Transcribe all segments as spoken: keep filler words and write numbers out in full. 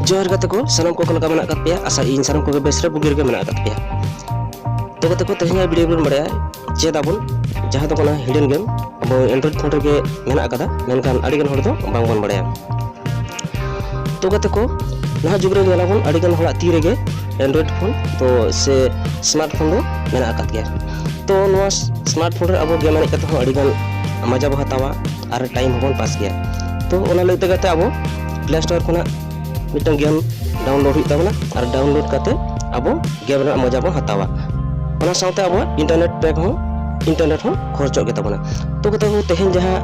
ᱡᱚᱦᱟᱨ ᱜᱟᱛᱮ ᱠᱚ, ᱥᱟᱱᱟᱢ ᱠᱚ ᱚᱠᱟ ᱞᱮᱠᱟ ᱢᱮᱱᱟᱜ ᱟᱠᱟᱫ ᱯᱮᱭᱟ? ᱟᱥᱟ ᱤᱧ ᱥᱟᱱᱟᱢ ᱠᱚᱜᱮ ᱵᱮᱥ ᱨᱮ ᱵᱩᱜᱤ ᱨᱮᱜᱮ ᱢᱮᱱᱟᱜ ᱟᱠᱟᱫ ᱯᱮᱭᱟ᱾ ᱛᱚ ᱜᱟᱛᱮ ᱠᱚ, ᱛᱮᱦᱮᱧᱟᱜ ᱵᱷᱤᱰᱤᱭᱳ ᱵᱚᱱ ᱵᱟᱲᱟᱭᱟ ᱪᱮᱫ ᱟᱵᱚᱱ, ᱡᱟᱦᱟᱸ ᱫᱚ ᱠᱟᱱᱟ ᱦᱤᱰᱮᱱ ᱜᱮᱢ᱾ ᱟᱵᱚ ᱮᱱᱰᱨᱚᱭᱮᱰ ᱯᱷᱳᱱ ᱨᱮᱜᱮ ᱢᱮᱱᱟᱜ ᱟᱠᱟᱫᱟ, ᱢᱮᱱᱠᱷᱟᱱ ᱟᱹᱰᱤ ᱜᱟᱱ ᱦᱚᱲ ᱫᱚ ᱵᱟᱝ ᱵᱚᱱ ᱵᱟᱲᱟᱭᱟ᱾ ᱛᱚ ᱜᱟᱛᱮ ᱠᱚ, ᱱᱟᱦᱟᱜ ᱡᱩᱜᱽ ᱨᱮ ᱧᱮᱞᱟᱵᱚᱱ ᱟᱹᱰᱤ ᱜᱟᱱ ᱦᱚᱲᱟᱜ ᱛᱤ ᱨᱮᱜᱮ ᱮᱱᱰᱨᱚᱭᱮᱰ ᱯᱷᱳᱱ ᱛᱚ ᱥᱮ ᱥᱢᱟᱨᱴ ᱯᱷᱳᱱ ᱫᱚ ᱢᱮᱱᱟᱜ ᱟᱠᱟᱫ ᱜᱮᱭᱟ᱾ ᱛᱚ ᱱᱚᱣᱟ ᱥᱢᱟᱨᱴ ᱯᱷᱳᱱ ᱨᱮ ᱟᱵᱚ ᱜᱮᱢ ᱮᱱᱮᱡ ᱠᱟᱛᱮ ᱦᱚᱸ ᱟᱹᱰᱤ ᱜᱟᱱ ᱢᱟᱡᱟ ᱵᱚ ᱦᱟᱛᱟᱣᱟ ᱟᱨ ᱴᱟᱭᱤᱢ ᱦᱚᱸᱵᱚᱱ ᱯᱟᱥ ᱜᱮᱭᱟ᱾ ᱛᱚ ᱚᱱᱟ ᱞᱟᱹᱜᱤᱫ ᱛᱮ ᱜᱟᱛᱮ ᱟᱵᱚ ᱯᱞᱮ ᱥᱴᱳᱨ ᱠᱷᱚᱱᱟᱜ ᱢᱤᱫᱴᱟᱝ ᱜᱮᱢ ᱰᱟᱣᱩᱱᱞᱳᱰ ᱦᱩᱭᱩᱜ ᱛᱟᱵᱚᱱᱟ ᱟᱨ ᱰᱟᱣᱩᱱᱞᱳᱰ ᱠᱟᱛᱮ ᱟᱵᱚ ᱜᱮᱢ ᱨᱮᱱᱟᱜ ᱢᱚᱡᱟ ᱵᱚᱱ ᱦᱟᱛᱟᱣᱟ᱾ ᱚᱱᱟ ᱥᱟᱶᱛᱮ ᱟᱵᱚᱣᱟᱜ ᱤᱱᱴᱟᱨᱱᱮᱴ ᱯᱮᱠ ᱦᱚᱸ, ᱤᱱᱴᱟᱨᱱᱮᱴ ᱦᱚᱸ ᱠᱷᱚᱨᱚᱪᱚᱜ ᱜᱮ ᱛᱟᱵᱚᱱᱟ᱾ ᱛᱚ ᱜᱟᱛᱮ ᱠᱚ, ᱛᱮᱦᱮᱧ ᱡᱟᱦᱟᱸ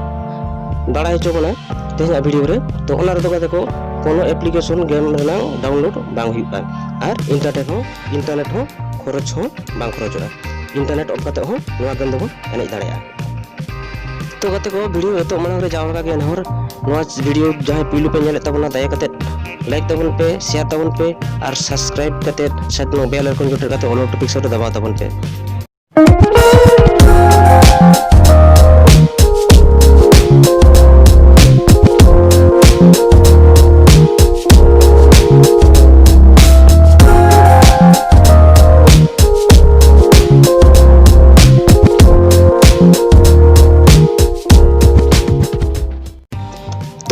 ᱵᱟᱲᱟᱭ ᱦᱚᱪᱚ ᱵᱚᱱᱟ ᱛᱮᱦᱮᱧᱟᱜ ᱵᱷᱤᱰᱤᱭᱳ ᱨᱮ, ᱛᱚ ᱚᱱᱟ ᱨᱮᱫᱚ ᱜᱟᱛᱮ ᱠᱚ ᱠᱳᱱᱳ ᱮᱯᱞᱤᱠᱮᱥᱚᱱ ᱜᱮᱢ ᱨᱮᱱᱟᱜ ᱰᱟᱣᱩᱱᱞᱳᱰ ᱵᱟᱝ ᱦᱩᱭᱩᱜᱼᱟ ᱟᱨ ᱤᱱᱴᱟᱨᱱᱮᱴ ᱦᱚᱸ, ᱤᱱᱴᱟᱨᱱᱮᱴ ᱦᱚᱸ ᱠᱷᱚᱨᱚᱪ ᱦᱚᱸ ᱵᱟᱝ ᱠᱷᱚᱨᱚᱪᱚᱜᱼᱟ᱾ ᱤᱱᱴᱟᱨᱱᱮᱴ ᱚᱯᱷ ᱠᱟᱛᱮ ᱦᱚᱸ ᱱᱚᱣᱟ ᱜᱮᱢ ᱫᱚᱵᱚᱱ ᱮᱱᱮᱡ ᱫᱟᱲᱮᱭᱟᱜᱼᱟ᱾ ᱛᱚ ᱜᱟᱛᱮ ᱠᱚ, ᱵᱷᱤᱰᱤᱭᱳ ᱮᱛᱚᱦᱚᱵ ᱢᱟᱲᱟᱝ ᱨᱮ ᱡᱟᱣ ᱞᱮᱠᱟ ᱜᱮ ᱱᱮᱦᱚᱨ, ᱱᱚᱣᱟ ᱵᱷᱤᱰᱤᱭᱳ ᱡᱟᱦᱟᱸᱭ ᱯᱩᱭᱞᱩ ᱯᱮ ᱧᱮᱞᱮᱫ ᱛᱟᱵᱚᱱᱟ, ᱫᱟᱭᱟ ᱠᱟᱛᱮ ᱞᱟᱭᱤᱠ ᱛᱟᱵᱚᱱ ᱯᱮ, ᱥᱮᱭᱟᱨ ᱛᱟᱵᱚᱱ ᱯᱮ ᱟᱨ ᱥᱟᱵᱥᱠᱨᱟᱭᱤᱵ ᱠᱟᱛᱮ ᱥᱟᱭᱤᱰ ᱨᱮᱱᱟᱜ ᱵᱮᱞ ᱟᱭᱠᱚᱱ ᱡᱚᱴᱮᱫ ᱠᱟᱛᱮ ᱚᱞ ᱱᱳᱴᱤᱯᱷᱤᱠᱮᱥᱚᱱ ᱨᱮ ᱫᱟᱵᱟᱣ ᱛᱟᱵᱚᱱ ᱯᱮ᱾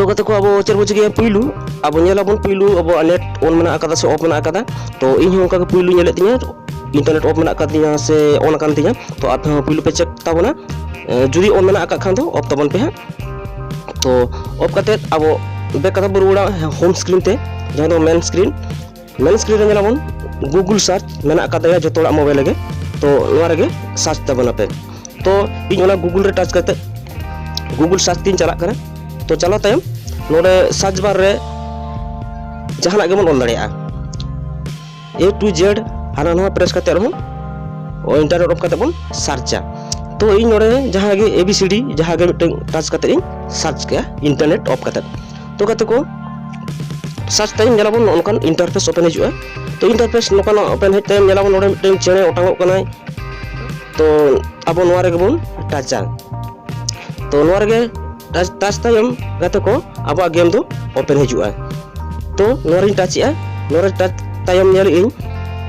ᱛᱚ ᱜᱟᱛᱮ ᱠᱚ, ᱟᱵᱚ ᱪᱮᱫ ᱵᱚ ᱪᱤᱠᱟᱹᱭᱟ? ᱯᱩᱭᱞᱩ ᱟᱵᱚ ᱧᱮᱞᱟᱵᱚᱱ, ᱯᱩᱭᱞᱩ ᱟᱵᱚᱣᱟᱜ ᱱᱮᱴ ᱚᱱ ᱢᱮᱱᱟᱜ ᱟᱠᱟᱫᱟ ᱥᱮ ᱚᱯᱷ ᱢᱮᱱᱟᱜ ᱟᱠᱟᱫᱟ᱾ ᱛᱚ ᱤᱧ ᱦᱚᱸ ᱚᱱᱠᱟ ᱜᱮ ᱯᱩᱭᱞᱩ ᱧᱮᱞᱮᱫ ᱛᱤᱧᱟᱹ, ᱤᱱᱴᱟᱨᱱᱮᱴ ᱚᱯᱷ ᱢᱮᱱᱟᱜ ᱟᱠᱟᱫ ᱛᱤᱧᱟᱹ ᱥᱮ ᱚᱱ ᱟᱠᱟᱱ ᱛᱤᱧᱟᱹ᱾ ᱛᱚ ᱟᱯᱮ ᱦᱚᱸ ᱯᱩᱭᱞᱩ ᱯᱮ ᱪᱮᱠ ᱛᱟᱵᱚᱱᱟ᱾ ᱮ, ᱡᱩᱫᱤ ᱚᱱ ᱢᱮᱱᱟᱜ ᱟᱠᱟᱫ ᱠᱷᱟᱱ ᱫᱚ ᱚᱯᱷ ᱛᱟᱵᱚᱱ ᱯᱮ ᱦᱟᱸᱜ᱾ ᱛᱚ ᱚᱯᱷ ᱠᱟᱛᱮᱫ ᱟᱵᱚ ᱵᱮᱠ ᱠᱟᱛᱮ ᱵᱚᱱ ᱨᱩᱣᱟᱹᱲᱟ ᱦᱳᱢ ᱥᱠᱨᱤᱱ ᱛᱮ, ᱡᱟᱦᱟᱸ ᱫᱚ ᱢᱮᱱ ᱥᱠᱨᱤᱱ᱾ ᱢᱮᱱ ᱥᱠᱨᱤᱱ ᱨᱮ ᱧᱮᱞᱟᱵᱚᱱ Google search ᱢᱮᱱᱟᱜ ᱟᱠᱟᱫ ᱛᱟᱭᱟ ᱡᱚᱛᱚ ᱦᱚᱲᱟᱜ ᱢᱳᱵᱟᱭᱤᱞ ᱨᱮᱜᱮ᱾ ᱛᱚ ᱱᱚᱣᱟ ᱨᱮᱜᱮ ᱥᱟᱨᱪ ᱛᱟᱵᱚᱱᱟᱯᱮ᱾ ᱛᱚ ᱤᱧ ᱚᱱᱟ Google ᱨᱮ ᱴᱟᱪ ᱠᱟᱛᱮ Google search ᱛᱤᱧ ᱪᱟᱞᱟᱜ ᱠᱟᱱᱟ᱾ ᱛᱚ ᱪᱟᱞᱟᱣ ᱛᱟᱭᱚᱢ ᱱᱚᱰᱮ ᱥᱟᱨᱪ ᱵᱟᱨ ᱨᱮ ᱡᱟᱦᱟᱱᱟᱜ ᱜᱮᱵᱚᱱ ᱚᱞ ᱫᱟᱲᱮᱭᱟᱜᱼᱟ, A to Z ᱦᱟᱱᱟ ᱱᱚᱣᱟ ᱯᱨᱮᱥ ᱠᱟᱛᱮ ᱨᱮᱦᱚᱸ ᱤᱱᱴᱟᱨᱱᱮᱴ ᱚᱯᱷ ᱠᱟᱛᱮ ᱵᱚᱱ ᱥᱟᱨᱪᱟ᱾ ᱛᱚ ᱤᱧ ᱱᱚᱰᱮ ᱡᱟᱦᱟᱸ ᱜᱮ A B C D ᱡᱟᱦᱟᱸ ᱜᱮ ᱢᱤᱫᱴᱟᱝ ᱴᱟᱪ ᱠᱟᱛᱮ ᱤᱧ ᱥᱟᱨᱪ ᱠᱮᱜᱼᱟ ᱤᱱᱴᱟᱨᱱᱮᱴ ᱚᱯᱷ ᱠᱟᱛᱮ᱾ ᱛᱚ ᱜᱟᱛᱮ ᱠᱚ, ᱥᱟᱨᱪ ᱛᱟᱭᱚᱢ ᱧᱮᱞᱟᱵᱚᱱ ᱱᱚᱜᱼᱚ ᱱᱚᱝᱠᱟᱱ ᱤᱱᱴᱟᱨᱯᱷᱮᱥ ᱳᱯᱮᱱ ᱦᱤᱡᱩᱜᱼᱟ᱾ ᱛᱚ ᱤᱱᱴᱟᱨᱯᱷᱮᱥ ᱱᱚᱝᱠᱟᱱᱟᱜ ᱳᱯᱮᱱ ᱦᱮᱡ ᱛᱟᱭᱚᱢ ᱧᱮᱞᱟᱵᱚᱱ ᱱᱚᱰᱮ ᱢᱤᱫᱴᱟᱝ ᱪᱮᱬᱮ ᱚᱴᱟᱝᱚᱜ ᱠᱟᱱᱟᱭ᱾ ᱛᱚ ᱟᱵᱚ ᱱᱚᱣᱟ ᱨᱮᱜᱮ ᱵᱚᱱ ᱴᱟᱪᱟ᱾ ᱛᱚ ᱱᱚᱣᱟ ᱨᱮᱜᱮ ᱴᱟᱪ, ᱴᱟᱪ ᱛᱟᱭᱚᱢ ᱜᱟᱛᱮ ᱠᱚ ᱟᱵᱚᱣᱟᱜ ᱜᱮᱢ ᱫᱚ ᱳᱯᱮᱱ ᱦᱤᱡᱩᱜᱼᱟ᱾ ᱛᱚ ᱱᱚᱣᱟ ᱨᱤᱧ touch ᱮᱜᱼᱟ᱾ ᱱᱚᱣᱟ ᱨᱮ touch ᱛᱟᱭᱚᱢ ᱧᱮᱞ ᱤᱧ,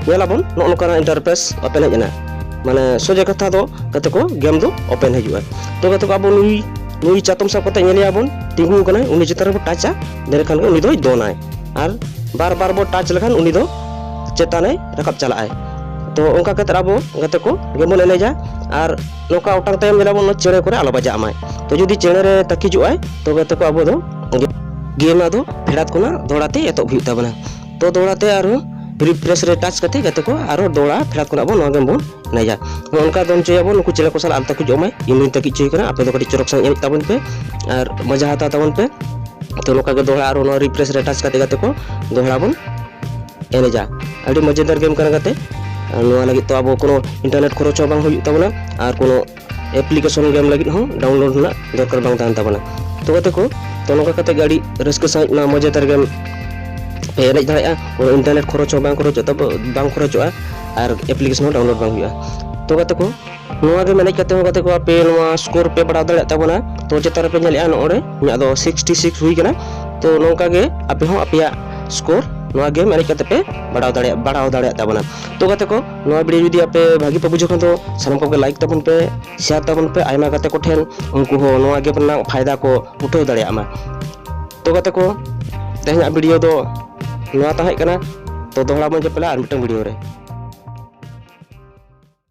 ᱧᱮᱞᱟᱵᱚᱱ ᱱᱚᱜᱼᱚ ᱱᱚᱝᱠᱟᱱᱟᱜ interface open ᱦᱮᱡ ᱮᱱᱟ᱾ ᱢᱟᱱᱮ ᱥᱚᱡᱷᱮ ᱠᱟᱛᱷᱟ ᱫᱚ ᱜᱟᱛᱮ ᱠᱚ game ᱫᱚ open ᱦᱤᱡᱩᱜᱼᱟ᱾ ᱛᱚ ᱜᱟᱛᱮ ᱠᱚ ᱟᱵᱚ ᱱᱩᱭ, ᱱᱩᱭ ᱪᱟᱛᱚᱢ ᱥᱟᱵ ᱠᱟᱛᱮ ᱧᱮᱞᱮᱭᱟ ᱵᱚᱱ ᱛᱤᱸᱜᱩ ᱟᱠᱟᱱᱟᱭ, ᱩᱱᱤ ᱪᱮᱛᱟᱱ ᱨᱮᱵᱚ touch ᱟ, ᱮᱸᱰᱮᱠᱷᱟᱱ ᱜᱮ ᱩᱱᱤ ᱫᱚᱭ ᱫᱚᱱᱟᱭ᱾ ᱟᱨ ᱵᱟᱨ ᱵᱟᱨ ᱵᱚ touch ᱞᱮᱠᱷᱟᱱ ᱩᱱᱤ ᱫᱚ ᱪᱮᱛᱟᱱᱮ ᱨᱟᱠᱟᱵ ᱪᱟᱞᱟᱜᱼᱟᱭ᱾ ᱛᱚ ᱚᱱᱠᱟ ᱠᱟᱛᱮ ᱟᱵᱚ ᱜᱟᱛᱮ ᱠᱚ game ᱵᱚᱱ ᱮᱱᱮᱡᱟ᱾ ᱟᱨ ᱱᱚᱝᱠᱟ ᱚᱴᱟᱝ ᱛᱟᱭᱚᱢ ᱧᱮᱞᱟᱵᱚᱱ ᱪᱮᱬᱮ ᱠᱚᱨᱮ ᱟᱞᱚ ᱵᱟᱡᱟᱜ ᱢᱟᱭ᱾ ᱛᱚ ᱡᱩᱫᱤ ᱪᱮᱬᱮ ᱨᱮ ᱛᱟᱹᱠᱤᱡᱚᱜ ᱟᱭ, ᱛᱚ ᱜᱟᱛᱮ ᱠᱚ ᱟᱵᱚ ᱫᱚ game ᱟᱫᱚ ᱯᱷᱮᱰᱟᱛ ᱠᱷᱚᱱᱟᱜ ᱫᱚᱦᱲᱟ ᱛᱮ ᱮᱛᱚᱦᱚᱵ ᱦᱩᱭᱩᱜ ᱛᱟᱵᱚᱱᱟ᱾ ᱛᱚ ᱫᱚᱦᱲᱟ ᱛᱮ ᱟᱨᱦᱚᱸ refresh ᱨᱮ touch ᱠᱟᱛᱮ ᱜᱟᱛᱮ ᱠᱚ ᱟᱨᱦᱚᱸ ᱫᱚᱦᱲᱟ ᱯᱷᱮᱰᱟᱛ ᱠᱷᱚᱱᱟᱜ ᱵᱚᱱ ᱱᱚᱣᱟ game ᱵᱚᱱ ᱮᱱᱮᱡᱟ᱾ ᱱᱚᱜᱼᱚ ᱱᱚᱝᱠᱟ ᱫᱚᱱ ᱦᱚᱪᱚᱭᱟᱵᱚᱱ, ᱱᱩᱠᱩ ᱪᱮᱬᱮ ᱠᱚ ᱥᱟᱞᱟᱜ ᱟᱞᱚ ᱛᱟᱹᱠᱤᱡᱚᱜ ᱢᱟᱭ᱾ ᱤᱧ ᱦᱚᱸᱧ ᱛᱟᱹᱠᱤᱡ ᱦᱚᱪᱚᱭ ᱠᱟᱱᱟ, ᱟᱯᱮ ᱫᱚ ᱠᱟᱹᱴᱤᱡ ᱪᱚᱨᱚᱠ ᱥᱟᱺᱦᱤᱡ ᱮᱱᱮᱡ ᱛᱟᱵᱚᱱ ᱯᱮ ᱟᱨ ᱢᱚᱡᱟ ᱦᱟᱛᱟᱣ ᱛᱟᱵᱚᱱ ᱯᱮ᱾ ᱛᱚ ᱱᱚᱝᱠᱟ ᱜᱮ ᱫᱚᱦᱲᱟ ᱟᱨᱦᱚᱸ ᱱᱚᱣᱟ refresh ᱨᱮ touch ᱠᱟᱛᱮ ᱜᱟᱛᱮ ᱠᱚ ᱫᱚᱦᱲᱟ ᱵᱚᱱ ᱮᱱᱮᱡᱟ᱾ ᱟᱹᱰᱤ ᱢᱚᱡᱮᱫᱟᱨ game ᱠᱟᱱᱟ ᱜᱟᱛᱮ᱾ ᱱᱚᱣᱟ ᱞᱟᱹᱜᱤᱫ ᱛᱚ ᱟᱵᱚ ᱠᱳᱱᱳ internet ᱠᱷᱚᱨᱚᱪ ᱦᱚᱸ ᱵᱟᱝ ᱦᱩᱭᱩᱜ ᱛᱟᱵᱚᱱᱟ ᱟᱨ ᱠᱳᱱᱳ application game ᱞᱟᱹᱜᱤᱫ ᱦᱚᱸ download ᱨᱮᱱᱟᱜ ᱫᱚᱨᱠᱟᱨ ᱵᱟᱝ ᱛᱟᱦᱮᱱ ᱛᱟᱵᱚᱱᱟ᱾ ᱛᱚ ᱜᱟᱛᱮ ᱠᱚ, ᱛᱚ ᱱᱚᱝᱠᱟ ᱠᱟᱛᱮ ᱜᱮ ᱟᱹᱰᱤ ᱨᱟᱹᱥᱠᱟᱹ ᱥᱟᱺᱦᱤᱡ ᱱᱚᱣᱟ ᱢᱚᱡᱮᱫᱟᱨ game ᱯᱮ ᱮᱱᱮᱡ ᱫᱟᱲᱮᱭᱟᱜᱼᱟ᱾ ᱠᱳᱱᱳ internet ᱠᱷᱚᱨᱚᱪ ᱦᱚᱸ ᱵᱟᱝ ᱠᱷᱚᱨᱚᱪᱚᱜ ᱛᱟᱵᱚ-, ᱵᱟᱝ ᱠᱷᱚᱨᱚᱪᱚᱜᱼᱟ ᱟᱨ application ᱦᱚᱸ download ᱵᱟᱝ ᱦᱩᱭᱩᱜᱼᱟ᱾ ᱛᱚ ᱜᱟᱛᱮ ᱠᱚ, ᱱᱚᱣᱟ game ᱮᱱᱮᱡ ᱠᱟᱛᱮ ᱦᱚᱸ ᱜᱟᱛᱮ ᱠᱚ ᱟᱯᱮ ᱱᱚᱣᱟ score ᱯᱮ ᱵᱟᱲᱟᱣ ᱫᱟᱲᱮᱭᱟᱜ ᱛᱟᱵᱚᱱᱟ᱾ ᱛᱚ ᱪᱮᱛᱟᱱ ᱨᱮᱯᱮ ᱧᱮᱞᱮᱜᱼᱟ, ᱱᱚᱜᱼᱚᱭ ᱤᱧᱟᱹᱜ ᱫᱚ sixty six ᱦᱩᱭ ᱠᱟᱱᱟ᱾ ᱛᱚ ᱱᱚᱝᱠᱟ ᱜᱮ ᱟᱯᱮ ᱦᱚᱸ ᱟᱯᱮᱭᱟᱜ score ᱱᱚᱣᱟ game ᱮᱱᱮᱡ ᱠᱟᱛᱮ ᱯᱮ ᱵᱟᱲᱟᱣ ᱫᱟᱲᱮᱭᱟᱜ, ᱵᱟᱲᱟᱣ ᱫᱟᱲᱮᱭᱟᱜ ᱛᱟᱵᱚᱱᱟ᱾ ᱛᱚ ᱜᱟᱛᱮ ᱠᱚ, ᱱᱚᱣᱟ video ᱡᱩᱫᱤ ᱟᱯᱮ ᱵᱷᱟᱹᱜᱤ ᱯᱮ ᱵᱩᱡᱷᱟᱹᱣ ᱠᱷᱟᱱ ᱫᱚ ᱥᱟᱱᱟᱢ ᱠᱚᱜᱮ like ᱛᱟᱵᱚᱱ ᱯᱮ, share ᱛᱟᱵᱚᱱ ᱯᱮ ᱟᱭᱢᱟ ᱜᱟᱛᱮ ᱠᱚᱴᱷᱮᱱ, ᱩᱱᱠᱩ ᱦᱚᱸ ᱱᱚᱣᱟ game ᱨᱮᱱᱟᱜ ᱯᱷᱟᱭᱫᱟ ᱠᱚ ᱩᱴᱷᱟᱹᱣ ᱫᱟᱲᱮᱭᱟᱜ ᱢᱟ᱾ ᱛᱚ ᱜᱟᱛᱮ ᱠᱚ, ᱛᱮᱦᱮᱧᱟᱜ video ᱫᱚ ᱱᱚᱣᱟ ᱛᱟᱦᱮᱸ ᱠᱟᱱᱟ᱾ ᱛᱚ ᱫᱚᱦᱲᱟ ᱵᱚᱱ ᱧᱮᱯᱮᱞᱟ ᱟᱨ ᱢᱤᱫᱴᱟᱝ video ᱨᱮ᱾